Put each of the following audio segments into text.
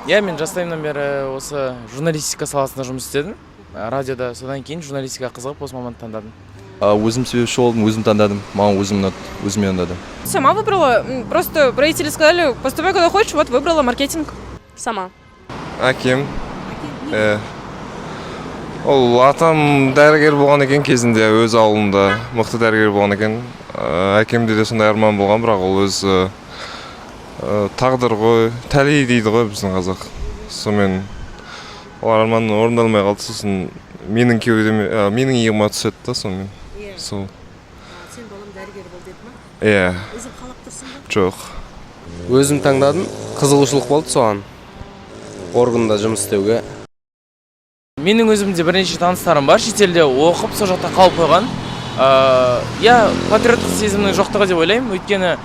Иә, мен жастайымнан бері осы журналистика саласында жұмыс істедім радиода. Содан кейін журналистикаға қызығып, осы мамандықты таңдадым. Өзім себепші болдым, өзім таңдадым. Маған өзім ұнады, өзіме ұнады. Сама выбрала. Просто родители сказали: «Поступай куда хочешь», вот выбрала маркетинг. Сама. Әкем. Ол атам дәрігер болған екен кезінде, өз ауылында мықты дәрігер болған екен. Әкемде де сондай арман болған, бірақ ол өзі тағдыр ғой, тәлей дейді ғой біздің қазақ, сонымен ол арман орындалмай қалды. Сосын менің кеудеме, менің иығыма түседі да, сонымен сол. Сен, балам, дәрігер бол деді ма? Иә. Өзің қалап тұрсың ба? Жоқ. Өзім таңдадым, қызығушылық болды соған, органда жұмыс істеуге. Менің өзімде бірнеше таныстарым бар шетелде оқып, сол жақта қалып қойған. Иә, патриоттық сезімнің жоқтығы деп ойлаймын, өйткені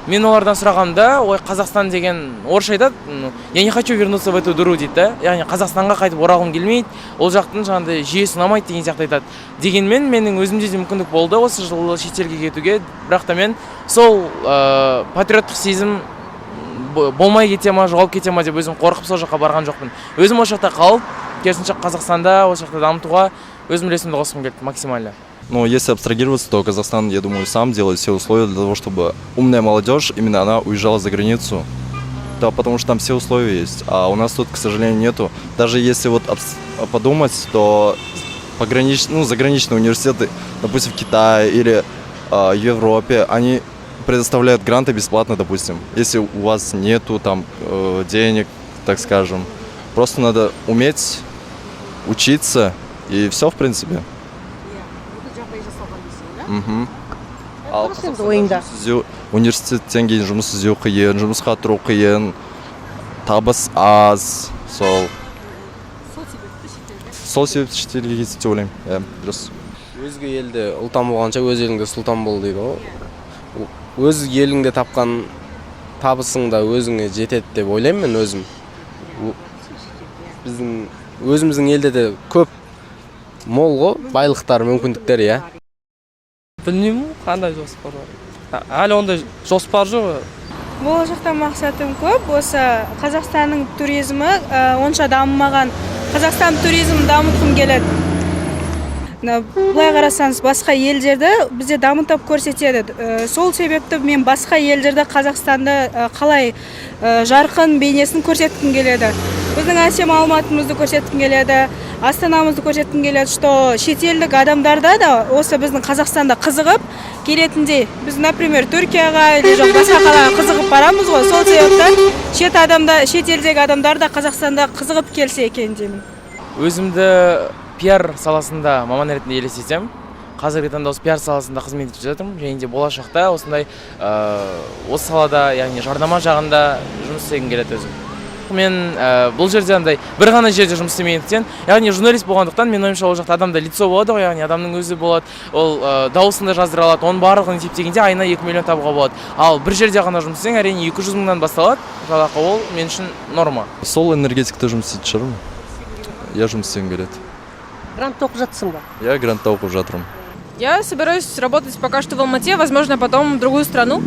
мен олардан сұрағанда: «Ой, Қазақстан деген», орысша айтады, ну, «Я не хочу вернуться в эту дыру», — дейді да, яғни Қазақстанға қайтып оралғым келмейді, ол жақтың жаңағыдай жүйесі ұнамайды деген сияқты айтады. Дегенмен менің өзімде де мүмкіндік болды осы жылы шетелге кетуге, бірақ та мен сол патриоттық сезім болмай кете ма, жоғалып кете ма деп өзім қорқып, сол жаққа барған жоқпын. Өзім осы жақта қалып, керісінше, Қазақстанда осы жақта дамытуға өзім үлесімді қосқым келді максимально. Но если абстрагироваться, то Казахстан, я думаю, сам делает все условия для того, чтобы умная молодежь, именно она уезжала за границу. Да, потому что там все условия есть, а у нас тут, к сожалению, нету. Даже если вот подумать, то ну, заграничные университеты, допустим, в Китае или Европе, они предоставляют гранты бесплатно, допустим. Если у вас нету там денег, так скажем, просто надо уметь учиться, и все, в принципе. Бүкіл жағдай жасалған дейсің да? Мхм. Ал Дұрыс енді Қазақстанда ойыңда. жұмыс іздеу, университеттен кейін жұмыс іздеу қиын, жұмысқа тұру қиын, табыс аз, сол. Сол себепті шетелге. Сол себепті шетелге кетті деп ойлаймын. Иә, дұрыс. Өзге елде ұлтан болғанша, өз еліңде сұлтан бол дейді ғой. Өз еліңде тапқан табысың да өзіңе жетеді деп ойлаймын мен өзім. Біздің өзіміздің елде де көп мол ғой байлықтар, мүмкіндіктер, иә. Білмеймін ғой, қандай жоспар бар. Әлі ондай жоспар жоқ. Болашақта мақсатым көп. Осы Қазақстанның туризмі онша дамымаған, Қазақстан туризмін дамытқым келеді. Мына былай қарасаңыз, басқа елдерді бізде дамытып көрсетеді. Сол себепті мен басқа елдерді Қазақстанды қалай жарқын бейнесін көрсеткім келеді, біздің әсем Алматымызды көрсеткім келеді, Астанамызды көрсеткім келеді, что шетелдік адамдарда да осы біздің Қазақстанда қызығып келетіндей. Біз, например, Түркияға или жоқ басқа қалаға қызығып барамыз ғой, сол себепті шет елдегі адамдар да Қазақстанда қызығып келсе екен деймін. Өзімді пиар саласында маман ретінде елестетемін. Қазіргі таңда осы пиар саласында қызмет етіп жатырмын және де болашақта осындай осы салада, яғни жарнама жағында жұмыс істегім келеді өзім. Мен бұл жерде андай бір ғана жерде жұмыс істемегендіктен, яғни журналист болғандықтан, менің ойымша, ол жақта адамда лицо болады ғой, яғни адамның өзі болады, ол дауысын да жаздыра алады, оның барлығын есептегенде айына 2 миллион табуға болады. Ал бір жерде ғана жұмыс істесең, әрине, 200 мыңнан басталады жалақы, ол мен үшін норма. Сол энергетикте жұмыс істейтін шығармын. Иә, жұмыс істегім келеді. Грантта оқып жатсың ба? Иә, грантта оқып жатырмын. Я собираюсь работать пока что в Алмате, возможно, потом в другую страну.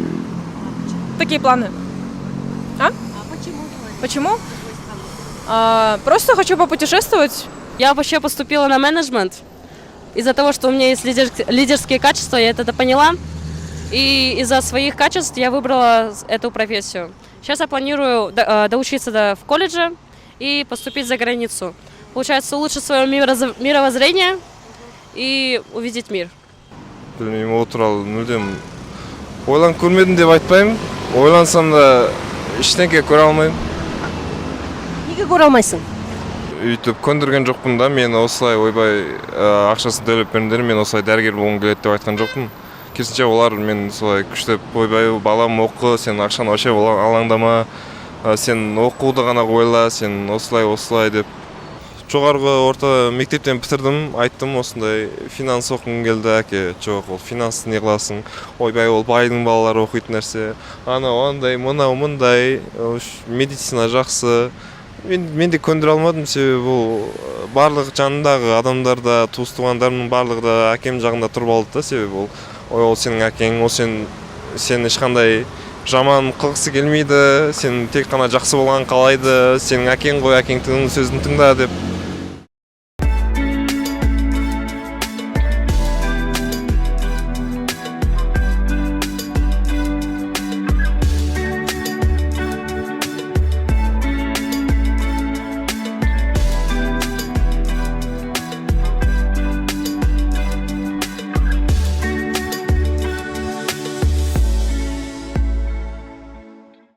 Такие планы. А? Почему? Почему? Просто хочу попутешествовать. Я вообще поступила на менеджмент. Из-за того, что у меня есть лидерские качества, я это поняла. И из-за своих качеств я выбрала эту профессию. Сейчас я планирую доучиться в колледже и поступить за границу. Получается, улучшить свое мировоззрение и увидеть мир. Білмеймін, ол туралы мүлдем ойланып көрмедім деп айтпаймын, ойлансам да, ештеңе көре алмаймын. Неге көре алмайсың? Өйтіп көндірген жоқпын да мен осылай, ойбай, ақшасын төлеп беріңдер, мен осылай дәрігер болғым келеді деп айтқан жоқпын. Керісінше, олар мен солай күштеп: «Ойбай, балам, оқы, сен ақшаны вообще алаңдама, сен оқуды ғана ойла, сен осылай осылай деп. Жоғарғы орта мектептен бітірдім, айттым: «Осындай финанс оқығым келді, әке». «Жоқ, ол финансты не қыласың, ойбай, ол байдың балалары оқитын нәрсе, анау андай, мынау мындай, медицина жақсы». Мен де көндіре алмадым, себебі ол барлық жанындағы адамдар да, туыс туғандарымның барлығы да әкем жағында тұрып алды да, себебі ол: «Ой, ол сенің әкең, ол сен ешқандай Жаман қылғысы келмейді, сен тек қана жақсы болған қалайды, сенің әкең ғой, әкеңнің сөзін тыңда деп.